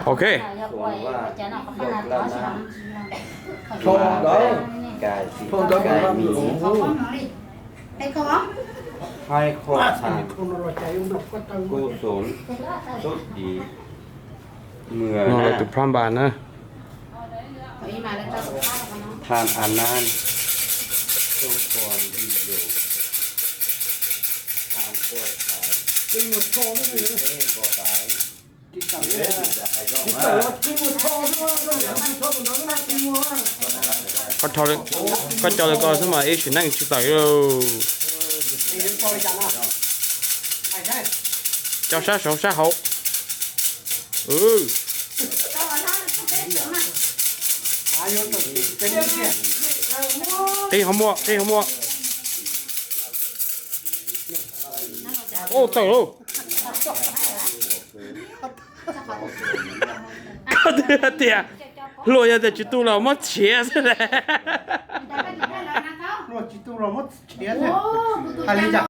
Ok. Hais qhov txhav, kos xos, sub dis, mws na, tus phab npas na, than a nan, xoo pos vi yos, than pos xaiv, tib npo taiv. Koj cog lawv ko xwb mas ib sim neej tsis tawm li. Cog sab saud sab hauv. Qi hauv muaj, qi hauv muaj. Ua tawm lauj. Koj twb hais tias hluas yog tias tsis tu los muab tshiav xwb las.